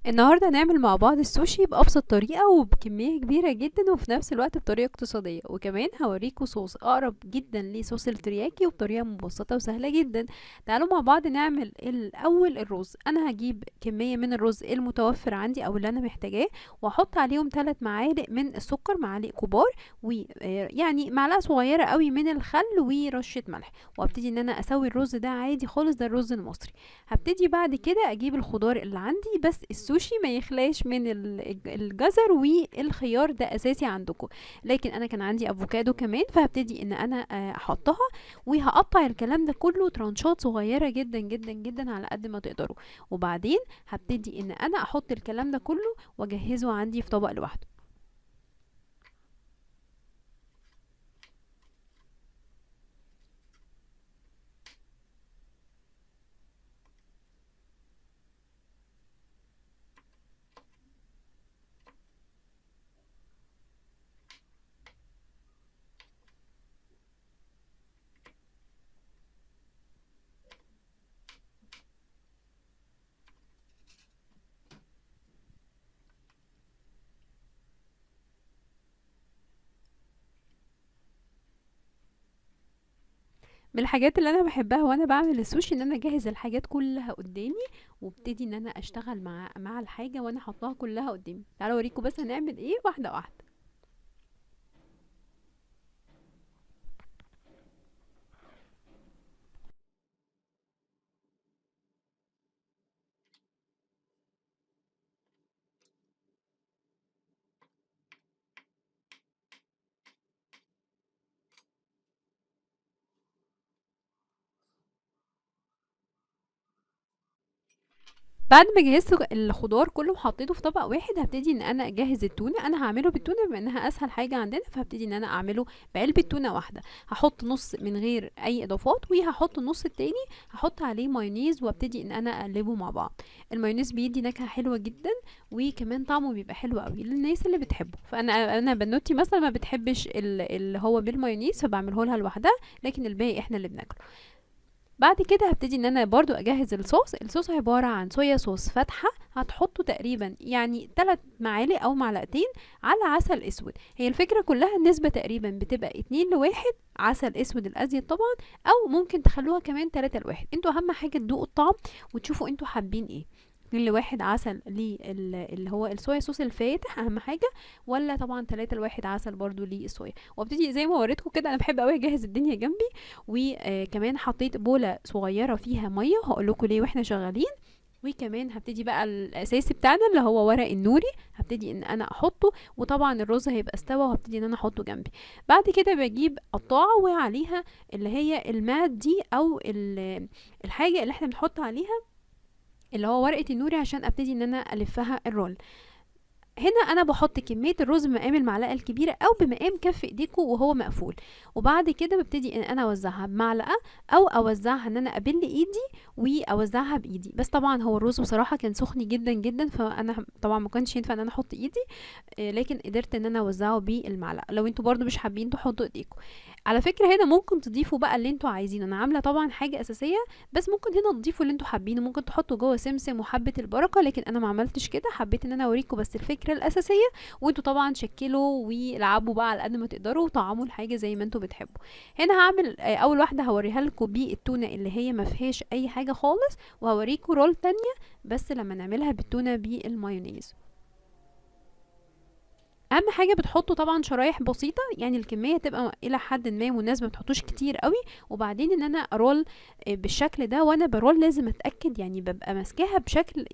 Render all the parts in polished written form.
النهارده هنعمل مع بعض السوشي بأبسط طريقة وبكمية كبيرة جدا، وفي نفس الوقت بطريقة اقتصادية، وكمان هوريكم صوص أقرب جدا لصوص الترياكي وبطريقة مبسطة وسهلة جدا. تعالوا مع بعض نعمل الأول الرز. أنا هجيب كمية من الرز المتوفر عندي أو اللي أنا محتاجاه، وأحط عليهم 3 معالق من السكر، معالق كبار، ويعني معلقة صغيرة قوي من الخل ورشة ملح، وابتدي ان انا اسوي الرز ده عادي خالص، ده الرز المصري. هبتدي بعد كده اجيب الخضار اللي عندي، بس السوشي ما يخلاش من الجزر والخيار، ده اساسي عندكم، لكن انا كان عندي افوكادو كمان، فهبتدي ان انا احطها، وهقطع الكلام ده كله ترانشات صغيرة جدا جدا جدا على قد ما تقدروا، وبعدين هبتدي ان انا احط الكلام ده كله واجهزة عندي في طبق لوحده. من الحاجات اللي انا بحبها وانا بعمل السوشي ان انا اجهز الحاجات كلها قدامي، وابتدي ان انا اشتغل مع الحاجة وانا حطاها كلها قدامي. تعالوا اوريكم بس هنعمل ايه واحدة واحدة. بعد ما جهزت الخضار كله وحطيته في طبق واحد، هبتدي ان انا اجهز التونه. انا هعمله بالتونه بما انها اسهل حاجة عندنا، فهبتدي ان انا اعمله بعلبه تونه واحدة. هحط نص من غير اي اضافات، وهحط النص التاني هحط عليه مايونيز، وابتدي ان انا اقلبه مع بعض. المايونيز بيدي نكهة حلوة جدا، وكمان طعمه بيبقى حلو قوي للناس اللي بتحبه. فانا بنوتي مثلا ما بتحبش اللي هو بالمايونيز، فبعمله لها لوحدها، لكن الباقي احنا اللي بناكله. بعد كده هبتدي ان انا برضو اجهز الصوص. الصوص عبارة عن صويا صوص فاتحة، هتحطوا تقريبا 3 معالق او معلقتين على عسل اسود. هي الفكرة كلها النسبة تقريبا بتبقى 2 ل1 عسل اسود الازيد طبعا، او ممكن تخلوها كمان 3 ل1. انتوا اهم حاجة تدوقوا الطعم وتشوفوا انتوا حابين ايه. 2 ل1 عسل اللي هو الصويا صوص الفاتح اهم حاجة، ولا طبعا 3 ل1 عسل برضو للصويا. وابتدي زي ما وريتكم كده، انا بحب قوي اجهز الدنيا جنبي. وكمان حطيت بوله صغيرة فيها مية، هقول لكم ليه واحنا شغالين. وكمان هبتدي بقى الاساسي بتاعنا اللي هو ورق النوري، هبتدي ان انا احطه، وطبعا الرز هيبقى استوى وهبتدي ان انا احطه جنبي. بعد كده بجيب قطاعه وعليها اللي هي المات دي، او الحاجة اللي احنا بنحط عليها اللي هو ورقة النوري، عشان ابتدي ان انا الفها الرول. هنا انا بحط كمية الرز بمقام المعلقة الكبيرة او بمقام كف ايديكم وهو مقفول، وبعد كده ببتدي ان انا اوزعها بمعلقه، او اوزعها ان انا ابل ايدي واوزعها بايدي. بس طبعا هو الرز بصراحة كان سخن جدا جدا، فانا طبعا ما كانش ينفع ان انا احط ايدي، لكن قدرت ان انا اوزعه بالمعلقه. لو انتوا برضو مش حابين تحطوا ايديكم، على فكرة هنا ممكن تضيفوا بقى اللي انتوا عايزينه. انا عامله طبعا حاجة اساسية، بس ممكن هنا تضيفوا اللي انتوا حابينه، ممكن تحطوا جوه سمسم وحبه البركة، لكن انا ما عملتش كده، حبيت ان انا اوريكم بس الفكرة الاساسية، وانتوا طبعا شكلوا والعبوا بقى على قد ما تقدروا وطعموا الحاجة زي ما انتوا بتحبوا. هنا هعمل اول واحدة هوريها لكم بالتونه اللي هي ما فيهاش اي حاجة خالص، وهوريكم roll تانية بس لما نعملها بالتونه بالمايونيز. اهم حاجة بتحطوا طبعا شرايح بسيطة، يعني الكمية تبقى الى حد ما مناسبة، ما تحطوش كتير قوي. وبعدين ان انا ا roll بالشكل ده، وانا ب roll لازم اتاكد ببقى ماسكاها بشكل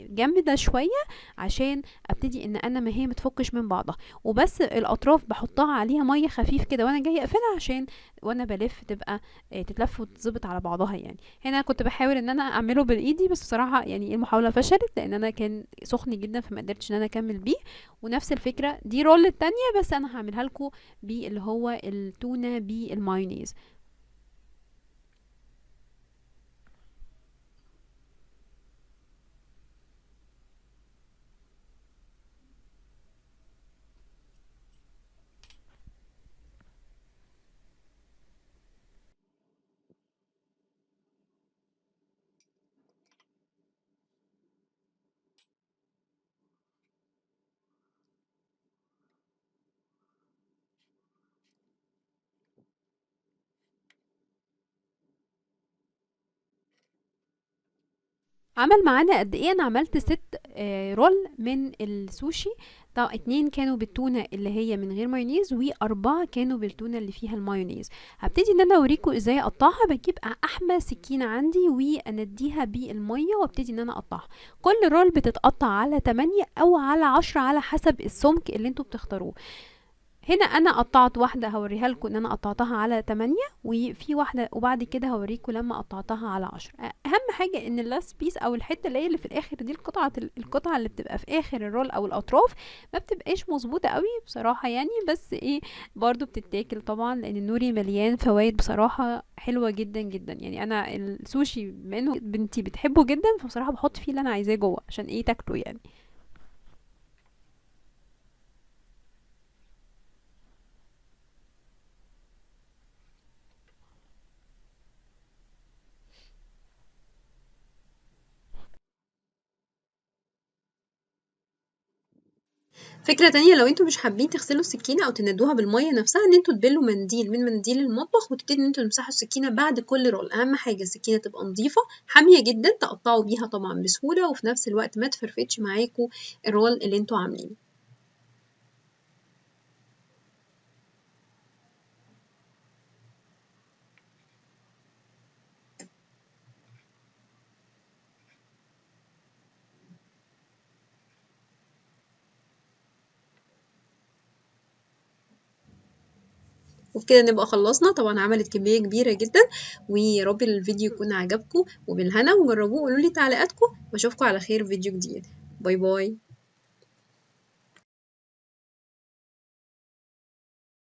جامدة شوية، عشان ابتدي ان انا ما هي متفكش من بعضها. وبس الاطراف بحطها عليها مية خفيف كده وانا جاية اقفلها، عشان وانا بلف تبقى تتلف وتتظبط على بعضها. هنا كنت بحاول ان انا اعمله بالايدي، بس بصراحة المحاولة فشلت لان انا كان سخن جدا، فما قدرتش ان انا اكمل بيه. ونفس الفكرة دي roll التانية، بس انا هعملها لكم باللي هو التونة بالمايونيز. عمل معانا قد ايه؟ انا عملت 6 roll من السوشي، طبعا 2 كانوا بالتونه اللي هي من غير مايونيز، و4 كانوا بالتونه اللي فيها المايونيز. هبتدي ان انا اوريكم ازاي اقطعها. بجيب احمى سكينة عندي وانديها بالمية وابتدي ان انا اقطعها. كل roll بتتقطع على 8 او على 10 على حسب السمك اللي انتوا بتختاروه. هنا انا قطعت واحدة هوريها لكم ان انا قطعتها على 8، وفي واحدة وبعد كده هوريكم لما قطعتها على 10. اهم حاجة ان ال last piece او الحتة اللي هي اللي في الاخر دي، القطعة اللي بتبقى في اخر ال roll او الاطراف ما بتبقاش مظبوطة قوي بصراحة يعني، بس ايه برضو بتتاكل طبعا لان النوري مليان فوائد بصراحة حلوة جدا جدا. يعني انا السوشي بما انه بنتي بتحبه جدا فبصراحة بحط فيه اللي انا عايزاه جوه عشان ايه تاكله يعني. فكرة تانية لو انتوا مش حابين تغسلوا السكينة او تندوها بالمية نفسها، ان انتوا تبلوا منديل من منديل المطبخ وتبتدوا ان انتوا تمسحوا السكينة بعد كل roll. اهم حاجة السكينة تبقى نظيفة حامية جدا، تقطعوا بيها طبعا بسهولة، وفي نفس الوقت ما تفرفتش معاكوا ال roll اللي انتوا عاملينه. وبكده نبقى خلصنا. طبعا عملت كمية كبيرة جدا، ويا رب الفيديو يكون عجبكم وبالهنا، وجربوه وقولوا لي تعليقاتكم، واشوفكم على خير في فيديو جديد. bye bye.